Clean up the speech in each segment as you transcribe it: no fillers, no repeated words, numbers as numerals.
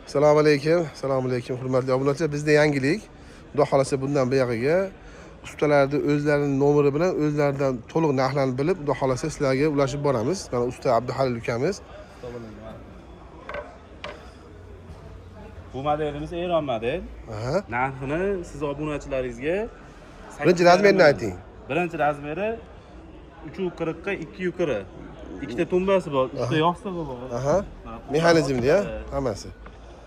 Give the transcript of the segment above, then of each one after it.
Assalomu alaykum, assalomu alaykum, hurmatli obunachilar. Bizda yangilik. Xudo xolasa bundan buyog'iga ustalarni o'zlarining nomeri bilan o'zlaridan to'liq narxlarni bilib, xudo xolasa sizlarga ulashib boramiz. Mana usta Abduhalil ukamiz. Bu modelimiz Eron model. Aha. Narxini siz obunachilaringizga Birinchi razmerini ayting. Birinchi razmeri 3.40 ga 2.40. Ikkita tumbasi bor, uchta yostig'i bor. Aha. Mana Mexanizmli, ha? Hammasi.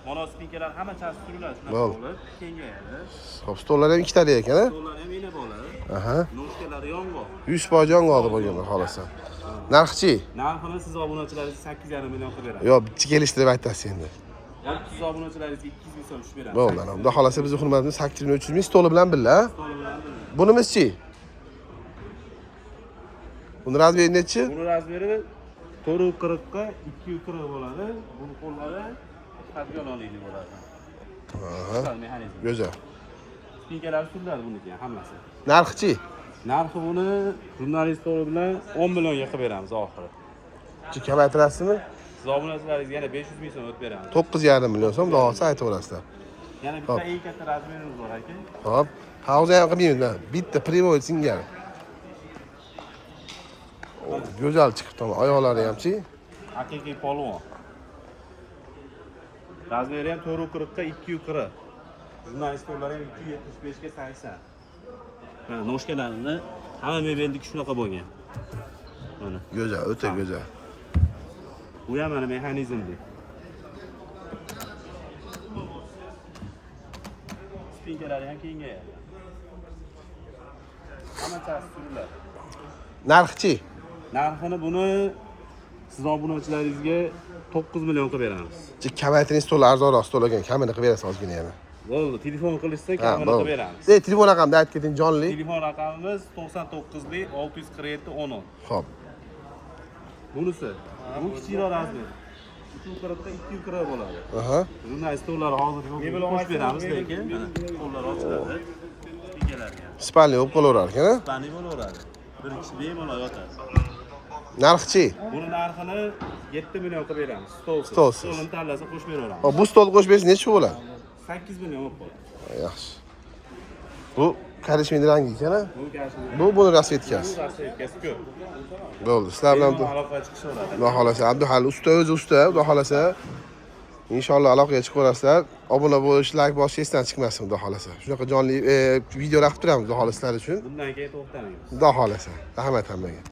Monospinkalar hamma chasi turiladi, shunaqa Bo'ldi. bo'lib, kengayadi. Xo'p, stollar ham ikkitali ekan, ha? Stollar ham ena bo'ladi. Aha. Noshkalari yong'oq. 100% yong'oqli bo'lgan xolasa. Narxchi? Narxini siz obunachilaringizga 8,5 million qilib beramiz. Yo'q, kelishtirib aytasiz endi. Siz obunachilaringizga 200 ming so'm tushib beramiz. Bo'ldi, ana. Xudo xolasa bizni hurmatimiz 8 million 300 ming stoli bilan birga, ha? Stoli bilan birga. Bunimizchi? Buni razmeri nechi? Buni razmeri 4.40 ga 2.40 bo'ladi. Buni qo'llari chiqadigan bo'ladi. Aha. Mexanizm. Go'zal. Spinkalari suriladi buniki ham hammasi. Narxichi? Narxi buni jurnalist stoli bilan 10 millionga qilib beramiz oxiri. Kamaytirasizmi? Siz obunachilaringizga yana 500 ming so'm o'tib beramiz. 9,5 million so'm, xudo xohlasa aytaverasizlar. Yana bitta eng katta razmerimiz bor aka. Xo'p, hozir ham qilmaymiz mana. Bitta primoy singari. Go'zal chiqibdi, oyoqlari hamchi. Haqiqiy polvon. Razmeri ham 4.40 ga 2.40. Jurnalist stollari ham 2.75 ga 80. Mana noshkalarini hamma mebelniki shunaqa bo'lgan. Mana. Go'zal, o'ta go'zal. Bu ham mana mexanizmli. Spinkalari ham kengayadi. Hamma chasi suriladi. Narxichi? Narxini buni siz obunachilaringizga 9 million qilib beramiz. Kamaytiring stol arzonroq stol ekan, kamini qilib berasiz ozgina yana. Bo'ldi, telefon qilishsa Ha, kamini bo'ldi. qilib beramiz. Telefon raqamini aytib keting jonli. Telefon raqamimiz 99 647 10 10. Xo'p. Bunisi bu kichikroq razmer. 3.40 ga 2.40 bo'ladi. Aha. Jurnalist stollari hozir yo'q. Qo'shib beramiz lekin. Mana qo'llar ochiladi. Spinkalari ham. Spalni bo'lib qolaverar ekan, ha? Spalni bo'laveradi. Bir kishi bemalol yotadi. Narxichi? Buni narxini 7 million qilib beramiz. Stolsiz. Stolsiz. Stolini tanlasa qo'shib beraveramiz. Hop, bu stolni qo'shib bersangiz necha bo'ladi? 8 million bo'lib qoladi. Yaxshi. Bu karishmeli rangi ekan, ha? Bu kashmir. Bu buni rasvetkasi. Bu rasvetkasi ko'p. Bo'ldi. Sizlar bilan Bemalol aloqaga chiqishaveradi. Xudo xolasa Abduhalil usta o'zi usta, xudo xolasa. Inshaalloh aloqaga chiqaverasizlar. Obuna bo'lish, like bosish esdan chiqmasin, xudo xolasa. Shunaqa jonli videolar qilib turamiz, xudo xolasa sizlar uchun. Bundan keyin to'xtamaymiz. Xudo xolasa. Rahmat hammaga.